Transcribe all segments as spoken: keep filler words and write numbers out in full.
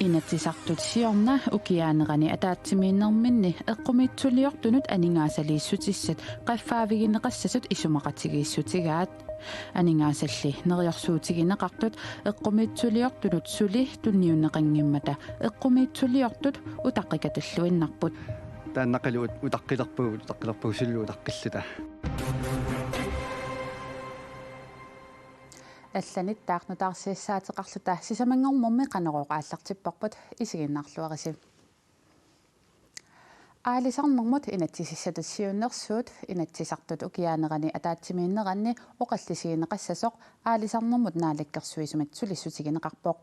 Inatsisartut siorna ukiaanerani ataatsimiinnerminni eqqumiitsuliortunut aningaasaliissutissat qaffaavigineqassasut isumaqatigiissutigaat. Aningaasalli neriorsuutigineqartut eqqumiitsuliortunut suli tunniunneqanngimmata eqqumiitsuliortut utaqqikatalluinnarput. Taannaqalu ut-, utaqqilerpagut, utaqqilerpagut suli utaqqilluta. Allanit taarnutaarsiassaateqarluta sisamanngornermi Qanorooq aallartipparput, isiginnaarluarisi. Aalisarnermut inatsisissatut siunnersuut Inatsisartut ukiaanerani ataatsimiinneranni oqallisigineqassasoq aalisarnermut naalakkersuisumit sulissutigineqarpoq.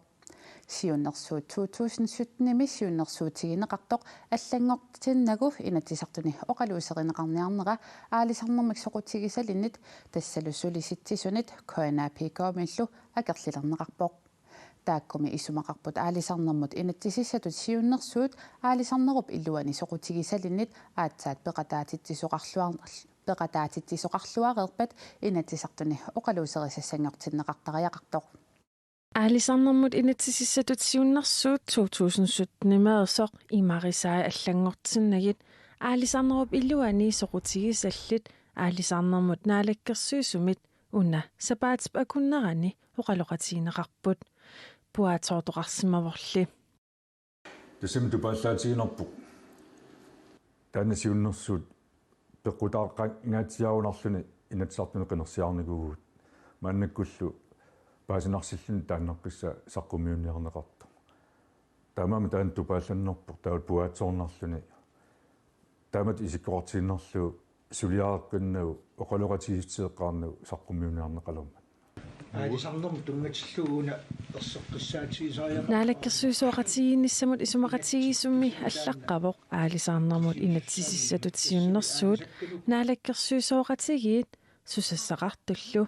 Siunnersuut to tusind syttenimi siunnersuutigineqartoq allanngortinnagu Inatsisartuni oqaluuserineqarniarnera aalisarnermik soqutigisalinnit tassalu Sulisitsisunit K N A P K-miillu akerlilerneqarpoq. Taakkumi isumaqarput aalisarnermut inatsisissatut siunnersuut aalisarnerup iluani soqutigisalinnit aatsaat peqataatitsisoqarluar-, peqataatitsisoqarluareerpat Inatsisartuni oqaluuserisassanngortinneqartariaqartoq. Aalisarnermut inatsisissatut siunnersuut to tusind sytten-imeersoq imarisai allanngortinnagit aalisarnerup iluani soqutigisallit aalisarnermut naalakkersuisumit una sapaatip akunnerani oqaloqatigineqarput. Puaatsoortoqarsimavorli. Tassami tupaallaatiginarpoq. Taanna siunnersuut peqqutaaqanngaatsiarunarluni Inatsisartuni qinersiarnikuuvugut. Maannakkullu paasinarsilluni taannaqqissaa saqqummiunniarneqartoq. Taamaammat taanna tupaallannerpoq taava puaatsoornarluni. Taamatut isikkoqartiinnarlugu suliareqqinnagu oqaloqatigiissutissat eqqaarnagu saqqummiunniarneqalermat. Aalisarnermut tunngatillugu una erseqqissaatigisariaqarpoq. Naalakkersuisooqatigiinnissamut isumaqatigiissummi allaqqavoq aalisarnermut inatsisissatut siunnersuut naalakkersuisooqatigiit susassaqartullu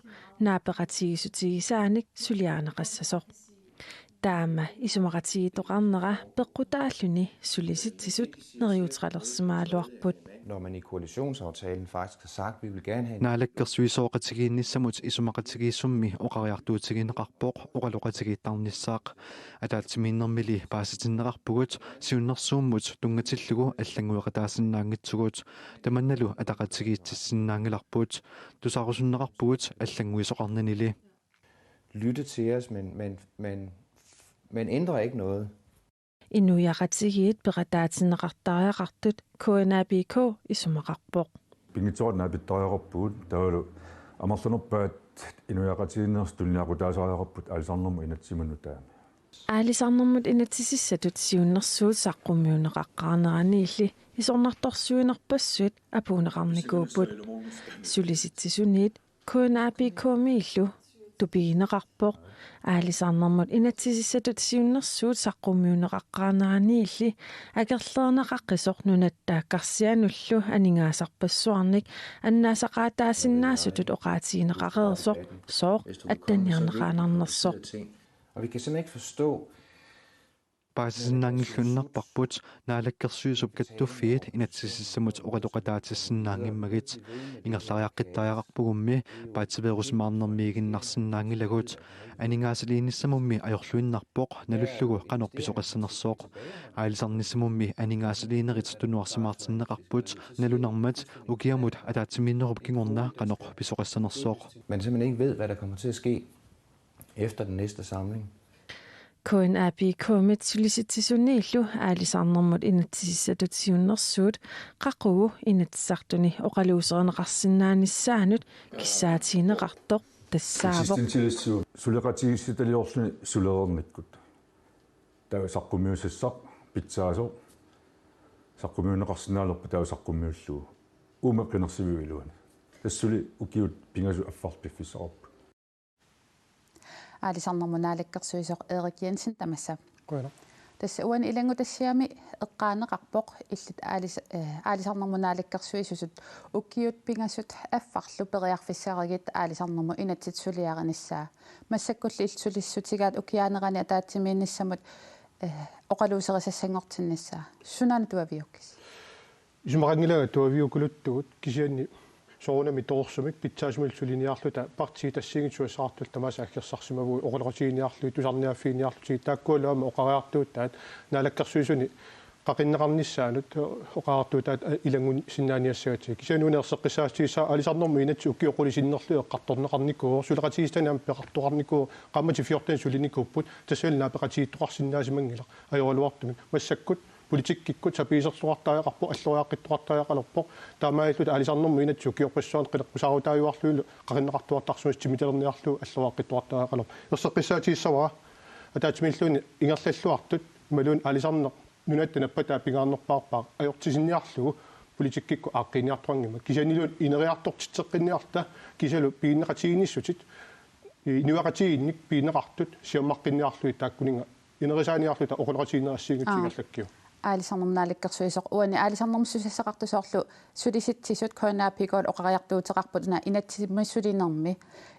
naapeqatigiissutigisaanik suliarineqassasoq. Taama isumaqatigiittoqarnera peqqutaalluni Sulisitsisut neriuuteqalersimagaluarput. Når man i koalitionsaftalen faktisk har sagt, vi vil gerne have en Naalakkersuisooqatigiinnissamut isumaqatigiissummi oqariartuutigineqarpoq oqaloqatigiittarnissaaq. Ataatsimiinnermili paasitinneqarpugut siunnersuummut tunngatillugu allanngueqataasinnaanngitsugut. Tamannalu ataqatigiississinnaanngilarput. Tusarusunneqarpugut allannguisoqarnanili. Lytte til os, men, men, men, men ændrer ikke noget. Inuiaqatigiit peqataatinneqartariaqartut K N A P K isumaqarpoq. Pinngitsooratik naapittariaqarpugut, taavalu amerlanerpaat inuiaqatigiinneersut tuniniaqutaasariaqarput aalisarnermut inatsimmut nutaamik. Aalisarnermut inatsisissatut siunnersuut saqqummiunneqaqqaarneraniilli isornartorsiuinerpassuit apuunneqarnikuupput. Sulisitsisuniit K N A P K-miillu tupigineqarpoq. Aalisarnermut inatsisissatut siunnersuut saqqummiunneqaqqaarneraniilli akerlilerneqaqqisoq nunatta karsianullu aningaasarpassuarnik annaasaqaataasinnaasutut oqaatigineqareersoq sooq attanniarneqaannarnersoq. Og vi kan simpelthen ikke forstå, Paasisinnaanngilluinnarparput Naalakkersuisup kattuffiit inatsisissamut oqaloqataatissinnaanngimmagit. Ingerlariaqqittariaqarpugummi paatsiveerusimaarnermiiginnarsinnaanngilagut. Aningaasaliinissamummi ajorluinnarpoq nalullugu qanoq pisoqassanersoq. Aalisarnissamummi aningaasaliinerit tunuarsimaartinneqarput nalunarmat ukiamut ataatsimiinnerup kingorna qanoq pisoqassanersoq. Man simpelthen ikke ved, hvad der kommer til at ske efter den næste samling. K N A P K-mit Sulisitsisuniillu aalisarnermut inatsisissatut siunnersuut qaqugu Inatsisartuni oqaluuserineqarsinnaanissaanut kissaatigineqartoq tassaavoq. Eksistentialistiup suleqatigiissitaliorluni sulereernikkut. Taava saqqummiussassaq pitsaasoq saqqummiunneqarsinnaalerpoq taava saqqummiullugu. Uuma qinersiviup iluani. Tassa suli ukiut pingasut affarlu piffissaqarput. Aalisarnermut naalakkersuisoq Erik Jensen tamassa. Qujanaq. Tassa uani ilanngutassiami eqqaaneqarpoq illit aalis-, eh, aalisarnermut naalakkersuisut ukiut pingasut affarlu periarfissarigit aalisarnermut inatsit suliarinissaa. Massakkullu illit sulissutigaat ukiaanerani ataatsimiinnissamut, eh, oqaluuserisassanngortinnissaa. Sunaana tuaviukkisi? Isumaqanngilanga tuaviukuluttugut kisianni soorunami torersumik pitsaasumillu suliniarluta partiit assigiinngitsut susassaqartut tamaasa aggersarsimavugut oqaloqatigiinniarlugit tusarniaaffiginniarlutigit taakkualu aamma oqariartuutaat Naalakkersuisuni qaqinneqarnissaanut oqariartuutaat ilanngunnissinnaaniassagatsigu. Kisianni una erseqqissaatigissavara aalisarnermut inatsit ukiut qulit sinnerlugit eqqartorneqarnikuuvoq, suleqatigiissitani aamma peqartoqarnikuuvoq, qaammatit fjorten sulinikuupput, tassalu naapeqatigiittoqarsinnaasimanngilaq ajoraluartumik. Massakkut politikkikkut sapiisertoqartariaqarpoq, alloriaqqittoqartariaqalerpoq, taamaalilluta aalisarnermut inatsit ukiorpassuarni qineqqusaarutaajuarlugulu qaqinneqartuartarsimasut timitalerniarlugu alloriaqqittoqartariaqalerpoq. Erseqqissaatigissavara ataatsimiilluunniit ingerlalluartut imaluunniit aalisarneq nunatta nappataa pingaarnerpaarpaaq ajortisinniarlugu politikkikkut aaqqiiniartoqanngimmat. Kisiannili ineriartortitseqqinniarluta kisianni piginneqatigiinnissutit inuiaqatigiinnik pigineqartut siammaqqinniarlugit taakkuninnga ineriartorniarluta oqaloqatigiinnerit assigiinngitsut Aa. ingerlakkiuk. Aalisarnermut naalakkersuisoq uani aalisarnermut susassaqartut soorlu sulisitsisut K N A P K-lu oqariartuuteqarput una inatsimmi sulinermi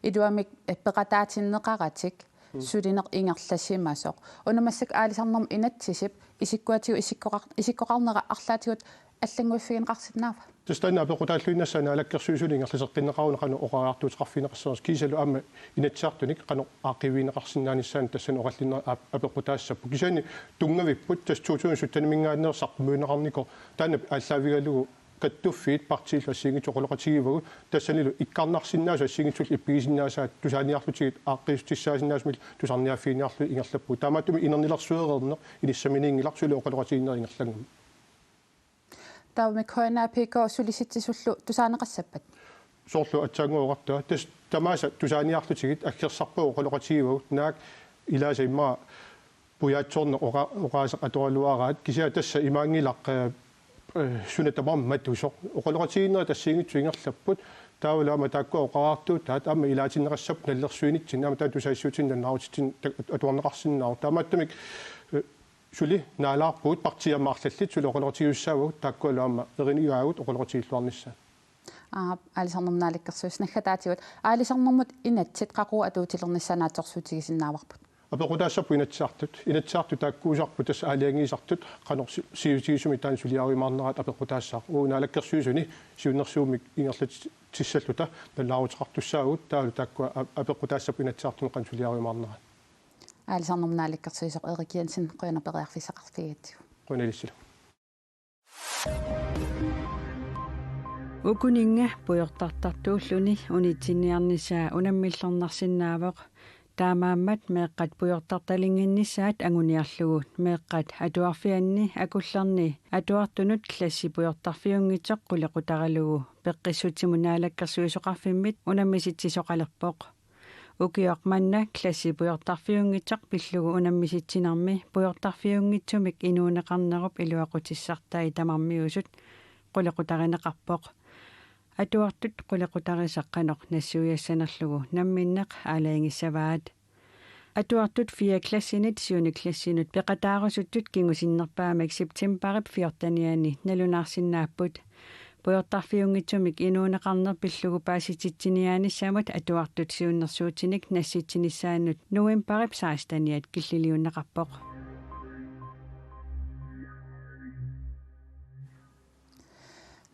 iluamik peqataatinneqaratik sulineq ingerlasimasoq. Una massakkut aalisarnermut inatsisip isikkuatigut isikkoqar-, isikkoqarnera arlaatigut allannguiffigineqarsinnaava? Tassa taanna apeqqutaalluinnassaaq naalakkersuisuni ingerlaseqqinneqaruni qanoq oqariartuuteqarfigineqassanersoq kiisalu aamma Inatsisartunik qanoq aaqqiivigineqarsinnaanissaanut tassani oqallinnerit aap-, apeqqutaassapput. Kisianni tunngavipput tassa to tusind syttenimiinngaanneersoq saqqummiunneqarnikoq taanna aallaavigalugu kattuffiit partiillu assigiinngitsut oqaloqatigivagut tassanilu ikkarnarsinnaasut assigiinngitsullu ippigisinnaasaat tusaaniarlutigit aaqqiissutissaasinnaasumillu tusarniaaffiginiarlugit ingerlappugut. Taamaattumik inernilersuereerneq inissaminiinngilaq suli oqaloqatigiinnerit ingerlanngimmat. Taavami K N A P K sulisitsisutullu tusaaneqassappat? Soorlu aatsaannguaq oqartunga tassa tamaasa tusaaniarlutigit aggersarpagut oqaloqatigivagut naak ilaasa immaqa pujaatsoorneq oqa-, oqaaseq atoraluaraat kisianni tassa imaanngilaq, eh, eh, suna tamarmi matusoq. Oqaloqatigiinnerit assigiinngitsut ingerlapput taavalu aamma taakkua oqariartuutaat aamma ilaatinneqassapput nalilersuinitsinni aamma taanna tusagassiuutitigut nalunaarutitigut ta-, atuarneqarsinnaavoq. Taamaattumik, eh, suli naalaarpugut partiit aamma arlallit suli oqaloqatigiussaavagut taakkualu aamma erinigaagut oqaloqatigiilluarnissaat. Aap, aalisarnermut naalakkersuisoq naggataatigut. Aalisarnermut inatsit qaqugu atuutilernissaa naatsorsuutigisinnaavarput? Apeqqutaassapput Inatsisartut. Inatsisartut taakkuusarput tassa aalajangiisartut qanoq si-, sivisutigisumik taanna suliariumaarneraat apeqqutaassaaq. Uagut naalakkersuisuni siunnersuummik ingerlatissalluta nalunaaruteqartussaavugut taavalu taakkua a-, apeqqutaassapput Inatsisartuni qanoq suliariumaarneraat. Aalisarnermut naalakkersuisoq Erik Jensen, qujanaq periarfissaqarfigigatsigu. Qujanaq ilissilu. Ukuninnga pujortartartuulluni unitsinniarnissaa unammillernarsinnaavoq. Taamaammat meeqqat pujortartalinnginnissaat anguniarlugu meeqqat atuarfianni akullerni atuartunut klassi pujortarfiunngitsoq qulequtaralugu Peqqissutsimut Naalakkersuisoqarfimmit unammisitsisoqalerpoq. Ukioq manna klassi pujortarfiunngitsoq pillugu unammisitsinermi pujortarfiunngitsumik inuuneqarnerup iluaqutissartai tamarmiusut qulequtarineqarpoq. Atuartut qulequtarisat qanoq nassuiassanerlugu namminneq aalajangissavaat. Atuartut fjerde klassinit syvende klassinut peqataarusuttut kingusinnerpaamik septembarip fjortenianni nalunaarsinnaapput. Pujortarfiunngitsumik inuuneqarneq pillugu paasititsiniaanissamut atuartut siunnersuutinik nassitsinissaannut novembarip seksteniat killiliunneqarpoq.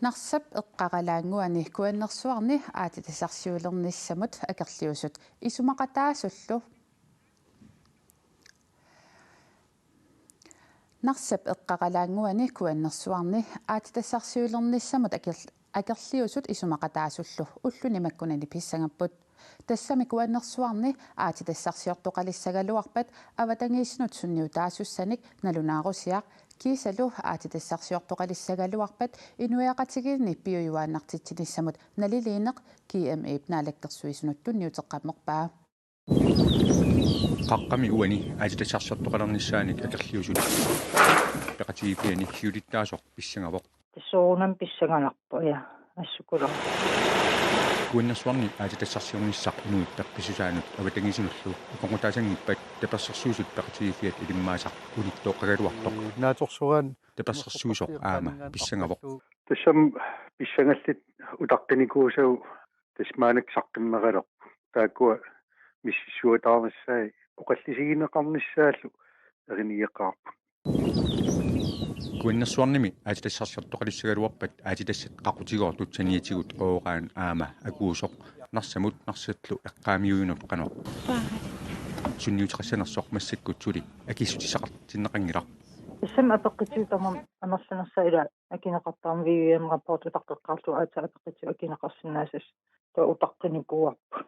Narsap eqqaralaannguani Kuannersuarni aatsitassarsiulernissamut akerliusut isumaqataasullu. Narsap eqqaralaannguani Kuannersuarni aatsitassarsiulernissamut aker-, akerliusut isumaqataasullu ulluni makkunani pissangapput. Tassami Kuannersuarni aatsitassarsiortoqalissagaluarpat avatangiisinut sunniutaasussanik nalunaarusiaq kiisalu aatsitassarsiortoqalissagaluarpat inuiaqatigiinni piujuaannartitsinissamut naliliineq G M E-p naalakkersuisunut tunniuteqqammerpaa. Qaqqami uani aatsitassarsiortoqalernissaanik akerliusut peqatigiiffianni siulittaasoq pissangavoq. Soorunami pissanganarpoq, ja, assukulor. Kuannersuarni aatsitassarsiornissaq inuit peqqissusaannut avatangiisinullu ukoqqutaasanngippat tapersersuisut peqatigiiffiat ilimmaasaq unittooqqagaluartoq. Naatsorsugaan tapersersuisoq aamma pissangavoq. Tassami pissangallit utaqqinikuusagut tassa maannakkut saqqummereerput. Taakkua misissuataarnissaat oqallisigineqarnissaallu erinigeqaarput. Kuinnersuarnimi aatsitassarsiortoqalissagaluarpat aatsitassat qaqutigoortut saniatigut Ooraan aamma akuusoq Narsamut Narsallu eqqaamiujunut qanoq sunniuteqassanersoq massakkut suli akissutissaqartinneqanngilaq. Tassami apeqqutissat tamarmik amerlanersaat ila akineqartarami V V M-rapport utaqqeqqaarlugu aatsaat apeqqutissat akineqarsinnaasut taava utaqqinikuuarput.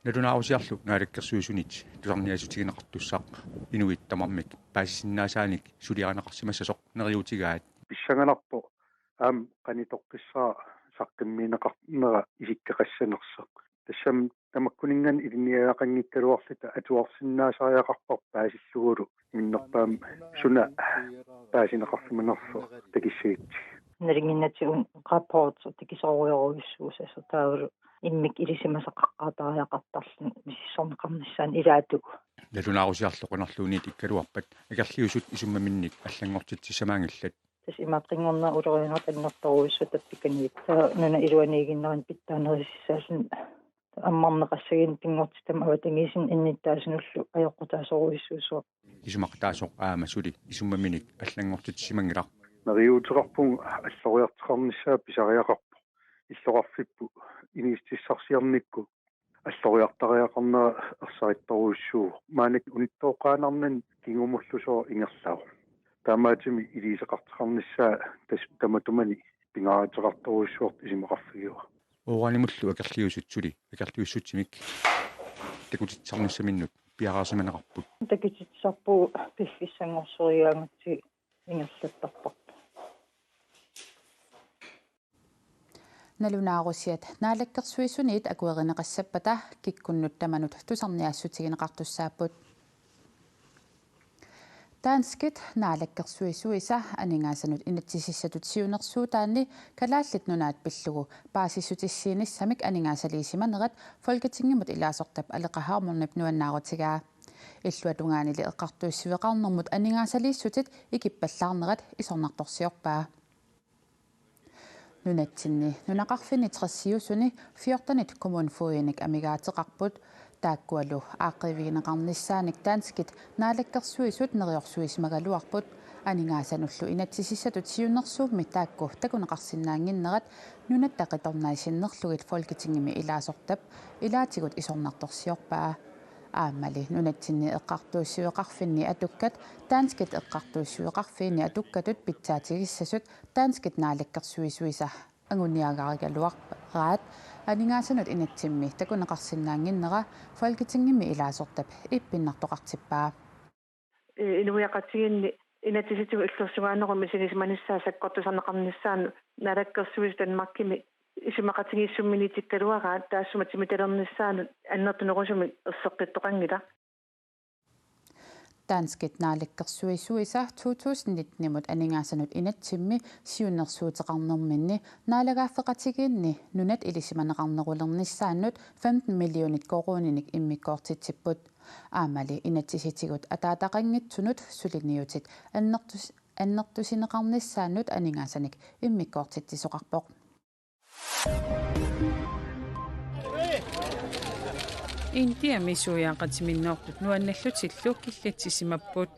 Nalunaarusiarlu Naalakkersuisunit tusarniaassutigineqartussaq inuit tamarmik paasisinnaasaanik suliarineqarsimassasoq neriuutigaat. Pissanganarpoq aamma qanoq itoqqissaaq saqqummiunneqarnera isikkoqassanersoq. Tassami tamakkuninnga ilinniagaqanngikkaluarluta atuarsinnaasariaqarparput paasillugulu minnerpaamik suna paasineqarsimanersoq takissagissi. Nalinginnatsigu rapport takisoorujorujussuussasoq taavalu immikkut ilisimasaqaqqaataariaqartarluni misissorneqarnissaanut ilaatigut. Nalunaarusiarlu Qanorluunniit ikkaluarpat akerliusut isummaminnik allanngortitsissamaanngillat. Tassa imaattunngornerat ulorianartoq annertoorujussuaq tappikaniit. Taava nunap iluaniiginnarani pitsaanerusissaalluni ammarneqassaginnut pinngortitami avatangiisinut innuttaasunullu ajoqutaasorujussuusoq. Isumaqataasoq aamma suli isummaminik allanngortitsissimanngilaq. Neriuuteqarpunga alloriartoqarnissaa pisariaqarpoq. Illoqarfipput inuussutissarsiornikkut alloriartariaqarnera ersarittorujussuuvoq. Maannakkut unittooqqaannarnani kingumullusoq ingerlavoq. Taamaattumik iliuuseqartoqarnissaa tassa tamatumani pingaaruteqartorujussuartut isumaqarfigaara. Uranimullu akerliusut suli akerliussutsimik takutitsisarnissaminnut piareersimaneqarput. Takutitsisarpugut piffissanngorsorigaangatsigit ingerlattarparput. Nalunaarusiat Naalakkersuisuniit akuerineqassappata kikkunnut tamanut tusarniaassutigineqartussaapput. Danskit naalakkersuisuisa aningaasanut inatsisissatut siunnersuutaanni Kalaallit Nunaat pillugu paasissutissiinissamik aningaasaliisimanerat Folketingimut ilaasortap Aleqa Hammondip nuannaarutigaa. Illuatungaanili eqqartuussiveqarnermut aningaasaliissutit ikippallaarnerat isornartorsiorpaa. Nunatsinni nunaqarfinni tressiusuni fjortenit kommunefogedinik amigaateqarput. Taakkualu aaqqiivigineqarnissaanik danskit naalakkersuisut neriorsuisimagaluarput. Aningaasanullu inatsisissatut siunnersuummi taakku takuneqarsinnaannginnerat nunatta qitornai sinnerlugit Folketingimi ilaasortap ilaatigut isornartorsiorpaa. Aammali nunatsinni eqqartuussiveqarfinni atukkat danskit eqqartuussiveqarfiini atukkatut pitsaatigissasut danskit naalakkersuisuisa anguniagarigaluarpaat aningaasanut inatsimmi takuneqarsinnaannginnera Folketingimi ilaasortap ippinnartoqartippaa. Inuiaqatigiinni inatsisitigut illersugaannerumik misigisimanissaa sakkortusarneqarnissaanut naalakkersuisut Danmarkimi isumaqatigiissumminiitikkaluaraat taassuma timitalernissaanut annertunerusumik erseqqittoqanngilaq. Danskit naalakkersuisuisa to tusind nittenimut aningaasanut inatsimmi siunnersuuteqarnerminni naalagaaffeqatigiinni nunat ilisimaneqarnerulernissaannut femten millionit koruuninik immikkoortitsipput. Aammali inatsisitigut ataataqanngitsunut suliniutit annertus-, annertusineqarnissaannut aningaasanik immikkoortitsisoqarpoq. Indiami suiaaqatiminnoortut nuannallutillu killitsissimapput.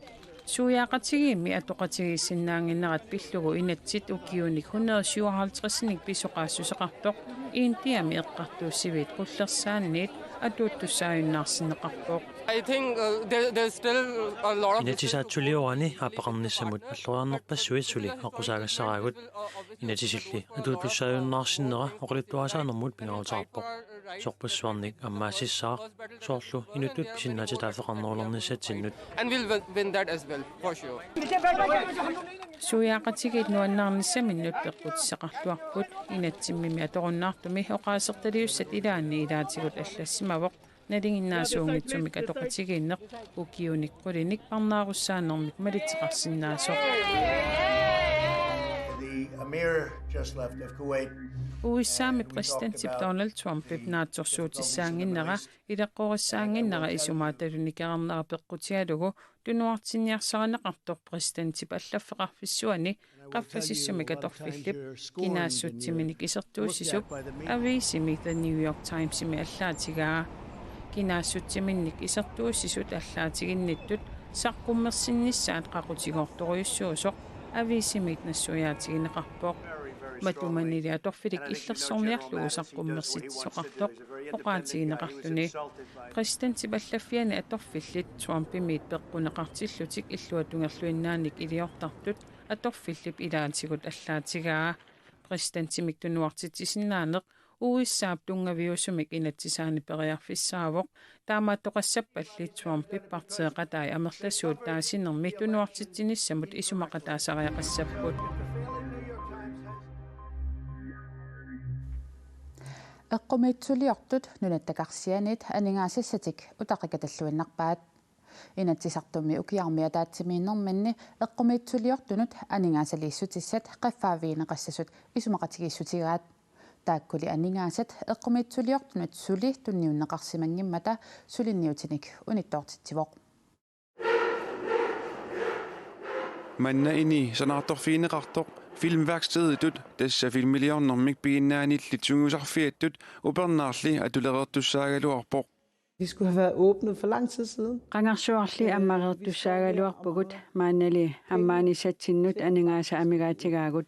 Suiaaqatigiimmi atoqatigiissinnaannginnerat pillugu inatsit ukiunik hundrede syvoghalvtredsinik pisoqaassuseqartoq Indiami eqqartuussiviit qullersaanniit atuuttussaajunnaarsinneqarpoq. I think, uh, there, there's still a lot of Inatsisaatsuli uani aappaqarnissamut alloriarnerpassuit suli aqqusaagassaraagut. Inatsisilli atuuttussaajunnaarsinnera oqaluttuarisaanermut pingaaruteqarpoq. Sorpassuarnik ammaassissaaq, soorlu inuttut pisinnaatitaaffeqarnerulernissatsinnut. And we'll win, win that as well, for sure. Suiaaqatigiit nuannaarnissaminnut peqqutissaqarluarput, inatsimmimi atorunnaartumi oqaasertaliussat ilaanni ilaatigut allassimavoq, nalinginnaasuunngitsumik atoqatigiinneq ukiunik qulinik parnaarussaanermik malitseqarsinnaasoq. The Emir just left of Kuwait. U S A-mi præsidentip Donald Trumpip naatsorsuutissaannginnera, ileqqorissaannginnera isumaatalu nikerarnera peqqutigalugu tunuartinniarsarineqartoq præsidentip allaffeqarfissuani qaffasissumik atorfillip kinaassutsiminik isertuussisup aviisimi The New York Timesimi allaatigaa. Kinaassutsiminnik isertuussisut allaatiginnittut saqqummersinnissaat qaqutigoortorujussuusoq aviisimit nassuiaatigineqarpoq. Matumanili atorfilik illersorniarlugu saqqummersitsisoqartoq oqaatigineqarluni. Præsidentip allaffiani atorfillit Trumpimit peqquneqartillutik illuatungerluinnaanik iliortartut atorfillip ilaatigut allaatigaa. Præsidentimik tunuartitsisinnaaneq U S A-p tunngaviusumik inatsisaani periarfissaavoq, taamaattoqassappalli Trumpip partiiqatai amerlasuut taasinermi tunuartitsinissamut isumaqataasariaqassapput. Eqqumiitsuliortut nunattakarsianit aningaasassatik utaqqigatalluinnarpaat. Inatsisartumi ukiarmi ataatsimiinnerminni eqqumiitsuliortunut aningaasaliissutissat qaffaavigineqassasut isumaqatigiissutigaat. Taakkuli aningaasat eqqumiitsuliortunut suli tunniunneqarsimanngimmata suliniutinik unittoortitsivoq. Manna ini sanaartorfigineqartoq Filmværksteditut, tassa filmiliornermik piginnaanillit sungiusarfiattut, upernaarli atulereertussaagaluarpoq. Vi skulle have været åbnet for lang tid siden. Qangarsuarli ammareertussaagaluarpugut, maannali ammaanissatsinnut aningaasat amigaatigaagut.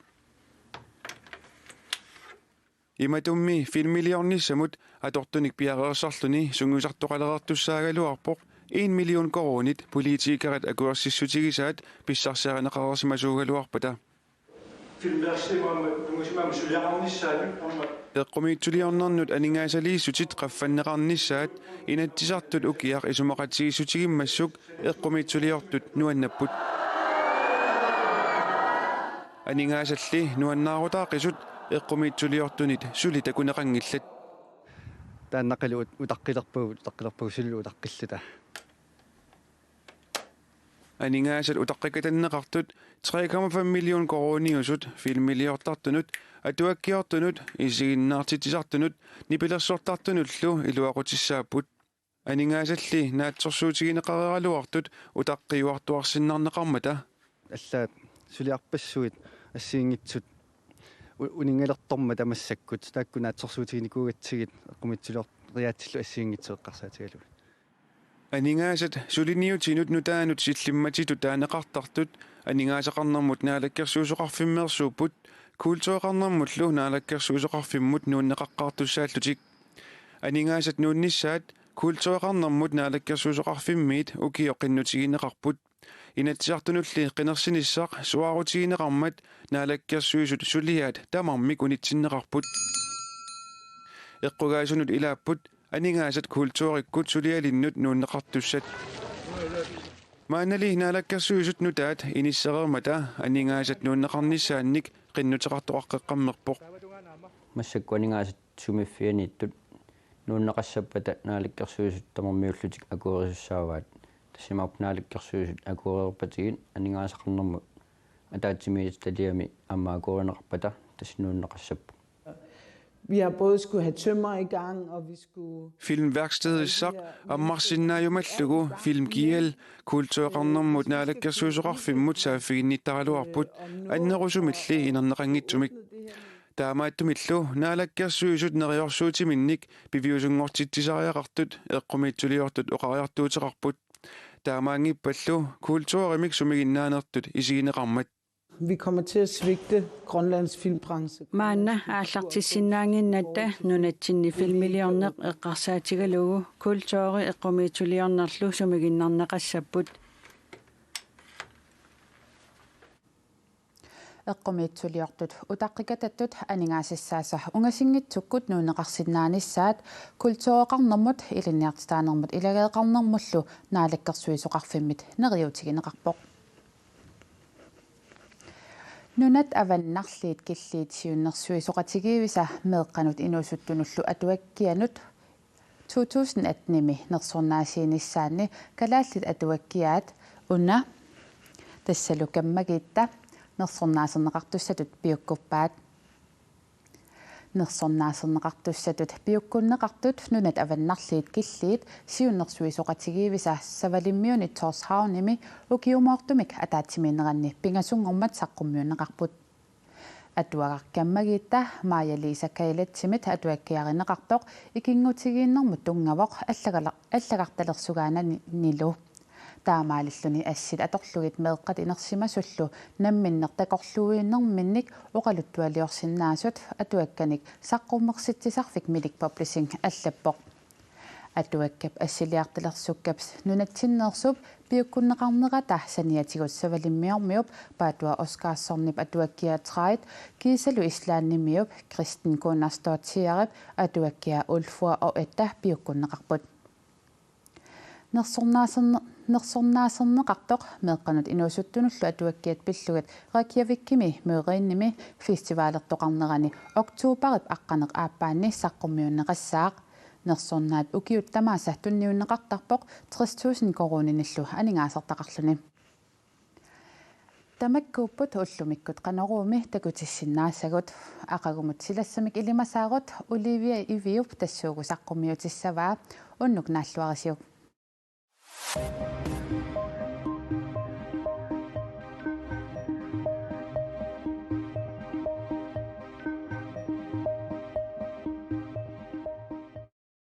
Imatummi filmiliornissamut atortunik piareersarluni sungiusartoqalereertussaagaluarpoq, en million koruunit politikerit akuersissutigisaat pissarsiarineqarsimasuugaluarpata. Filmværkstedimut aamma tunngasimammat suliaqarnissaanut aamma. Eqqumiitsuliornernut aningaasaliissutit qaffanneqarnissaat Inatsisartut ukiaq isumaqatigiissutigimmassuk eqqumiitsuliortut nuannapput. Aningaasalli nuannaarutaaqisut eqqumiitsuliortunit suli takuneqanngillat. Taannaqalu utaqqilerpagut, utaqqilerpagut suli utaqqillata. Aningaasat utaqqikatanneqartut tre komma fem million koruuniusut filmiliortartunut, atuakkiortunut, isiginnaartitsisartunut nipilersortartunullu iluaqutissaapput. Aningaasalli naatsorsuutigineqareeraluartut utaqqiuartuarsinnarneqarmata. Allaat suliarpassuit assigiinngitsut u- uninngalertormata massakkut taakku naatsorsuutiginikuugatsigit eqqumiitsulioriaatsillu assigiinngitsut eqqarsaatigalugit. Aningaasat suliniutinut nutaanut sillimmatitut taaneqartartut aningaasaqarnermut naalakkersuisoqarfimmeersuupput, kultureqarnermullu naalakkersuisoqarfimmut nuunneqaqqaartussaallutik. Aningaasat nuunnissaat kultureqarnermut naalakkersuisoqarfimmiit ukioq qinnutigineqarput. Inatsisartunulli qinersinissaq suaarutigineqarmat Naalakkersuisut suliaat tamarmik unitsinneqarput. Eqqugaasunut ilaapput aningaasat kulturikkut sulialinnut nuunneqartussat. Maannali Naalakkersuisut nutaat inissereermata aningaasat nuunneqarnissaannik qinnuteqartoqaqqeqqammerpoq. Massakkut aningaasat sumiffianiittut nuunneqassappata Naalakkersuisut tamarmiullutik akuerisussaavaat. Tassa imaappoq Naalakkersuisut akuereerpatigit aningaasaqarnermut ataatsimiititaliami aamma akuerineqarpata tassa nuunneqassapput. Vi har både skulle have tømmer i gang, og vi skulle... Filmværkstedissaq ammarsinnaajumallugu Film G L kultureqarnermut naalakkersuisoqarfimmut saaffiginnittaraluarput annerusumilli inerneqanngitsumik. Taamaattumillu Naalakkersuisut neriorsuutiminnik piviusunngortitsisariaqartut eqqumiitsuliortut oqariartuuteqarput. Taamaanngippallu kulturimik sumiginnaanertut isigineqarmat. Vi kommer til at svigte Grønlands filmbranche. Maanna aallartissinnaannginnatta nunatsinni filmiliorneq eqqarsaatigalugu kulturi eqqumiitsuliornerlu sumiginnarneqassapput. Eqqumiitsuliortut utaqqikatattut aningaasassaasa ungasinngitsukkut nuunneqarsinnaanissaat kultureqarnermut, ilinniartitaanermut ilageeqarnermullu naalakkersuisoqarfimmit neriuutigineqarpoq. Nunat Avannarliit Killiit siunnersuisoqatigiivisa meeqqanut inuusuttunullu atuakkianut to tusind atten-imi nersornaasiinissaanni kalaallit atuakkiaat una tassalu kammagiitta nersornaaserneqartussatut piukkuppaat. Nersornaaserneqartussatut piukkunneqartut Nunat Avannarliit Killiit siunnersuisoqatigiivisa Savalimmiuni Tórshavnimi ukiumoortumik ataatsimiinneranni pingasunngormat saqqummiunneqarput. Atuagaq kammagiitta Maja Lisa Kailatsimit atuakkiarineqartoq ikinngutigiinnermut tunngavoq allagala-, allagartalersugaananilu. Taamaalilluni assit atorlugit meeqqat inersimasullu namminneq takorluuinerminnik oqaluttualiorsinnaasut atuakkanik saqqummersitsisarfik Minik Publishing allappoq. Atuakkap assiliartalersukkap nunatsinneersup piukkunneqarnerata saniatigut Savalimmiormiup Paatua Oscarssonip atuakkiaa Trait kiisalu Islandimiup Kristin Gunnarsdóttirip atuakkiaa Ulfur og Edda piukkunneqarput. Nersornaaserni-, nersornaaserneqartoq meeqqanut inuusuttunullu atuakkiat pillugit Reykjavikimi Mýrinimi festivalertoqarnerani oktoberip aqqaneq-aappaanni saqqummiunneqassaaq. Nersornaat ukiut tamaasa tunniunneqartarpoq tres tusind koruuninillu aningaasartaqarluni. Tamakkuupput ullumikkut Qanoruumi takutissinnaasagut. Aqagumut silassamik ilimasaarut Olivia Iviup tassuugu saqqummiutissavaa. Unnuk naalluarisiuk.